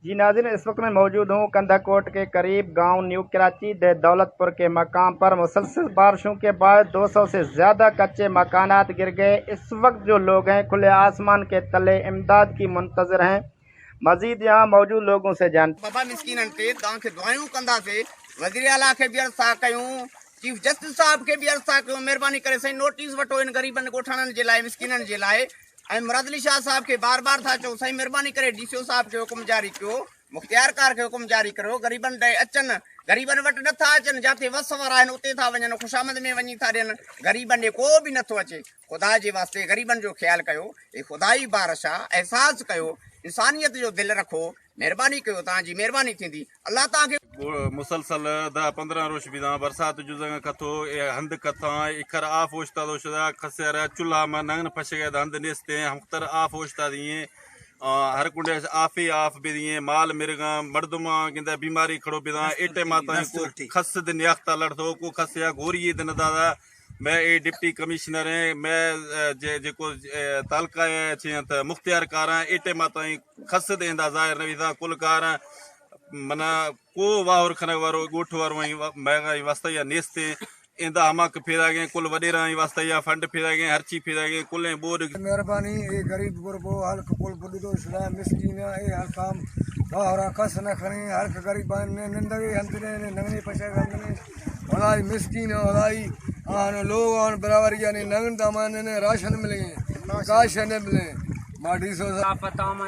جی ناظرین، اس وقت میں موجود ہوں کندہ کوٹ کے قریب گاؤں نیو کراچی دے دولت پور کے مقام پر۔ مسلسل بارشوں کے بعد دو سو سے زیادہ کچے مکانات گر گئے۔ اس وقت جو لوگ ہیں کھلے آسمان کے تلے امداد کی منتظر ہیں۔ مزید یہاں موجود لوگوں سے جان بابا مسکینن تے دان کے دعائیوں کندا سے وزیر اعلیٰ کے بھی عرض کیوں، چیف جسٹس صاحب کے بھی عرض کیوں، مہربانی کرے سائیں نوٹس وٹو ان غریبن گوٹھانن جے لائے، مسکینن جے لائے۔ اے مراد علی شاہ صاحب کے بار بار تھا چو سائیں مہربانی کرے ڈی سی او صاحب کے حکم جاری کیو، مختیار کار کے حکم جاری کرو، غریبن ڈے اچن، غریبن وٹ نہ تھا اچن، جاتے وس ورائن اتے تھا ونجن، خوشامد میں ونجی تھا ڈین، غریبن ڈے کو بھی نہ تھو اچے۔ خدا جے واسطے غریبن جو خیال کیو، اے خدائی بارشا احساس کیو، انسانیت جو دل رکھو، مہربانی کیو، تان جی مہربانی تھیندی، اللہ تان کے۔ مسلسل دہ پندرہ روش بیداں برسات جزاں کتھو، اے ہند کتھاں، اکھر آف اوشتا دوشدا، کسر چلہا ما ننگن پشگے ہند نیستیں، ہمختر آف اوشتا دیئیں، آ، ہر کنڈے آفے آف بیدیئیں، مال مرگاں، مردماں گندہ بیماری کھڑو بیداں، اے ٹائم آتا کو کھس دن یختا لڑتو، کو کھس یا گوری دن دادا، میں اے ڈپٹی کمشنر ہیں، میں، اے، جے، جے کو، اے، تعلقہ ہے، چے انت مختیار کاراں، اے ٹائم آتا کھس دے اندا ظاہر نویدا کل کاراں، منا کو واہور کھنگ وارو، گوٹھ وارو، میں واسطہ یا نیستے، ایندا ہما کہ پیدا گئے، کل وڈیراں واسطہ یا فنڈ پیدا گئے، ہر چی پیدا گئے، کلیں بورڈ۔ مہربانی، اے غریب غربو حلق کل بڈدو شدا مسکین، اے حلقام باہرا کس نہ کھنے، حلق غریبان نے نندگے ہندنے، نے نگنے پشا ہندنے، ولائی مسکین، ولائی آن لوگ آن برابری نے نگن دامان نے راشن ملے، کاش نے ملے۔ ماڈی سو پتام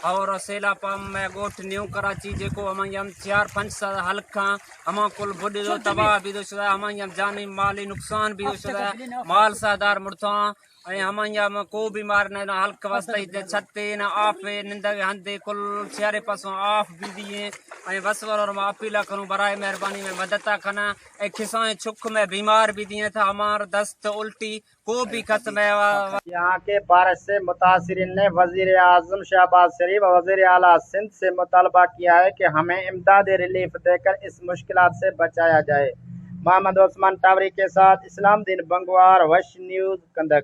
اور سیلا پام میں گوٹھ نیو کراچی جے کو ہم یم چار پنچ سال حلقاں ہما کل بڈدو تباہ بیدو شدا، ہما یم جانی مالی نقصان بیدو شدا، مال سادار مڑتاں، اے ہما یم کو بیمار نہ، نہ حلق واسطہ دے چھتے نہ آپ نندگ ہندے کل چیارے پاسوں آپ بیدیے، اے وسور اور ما اپیلا کنوں برائے مہربانی میں مدتا کنا، اے کسائیں چک میں بیمار بیدیے تھا ہمار دست الٹی کو بھی کس میں وا-، وا-، یہاں کے بارش سے متاثرین نے وزیر اعظم شہباز شریف اور وزیر اعلیٰ سندھ سے مطالبہ کیا ہے کہ ہمیں امداد ریلیف دے کر اس مشکلات سے بچایا جائے۔ محمد عثمان ٹاوری کے ساتھ اسلام دین بنگوار، وش نیوز، کندک۔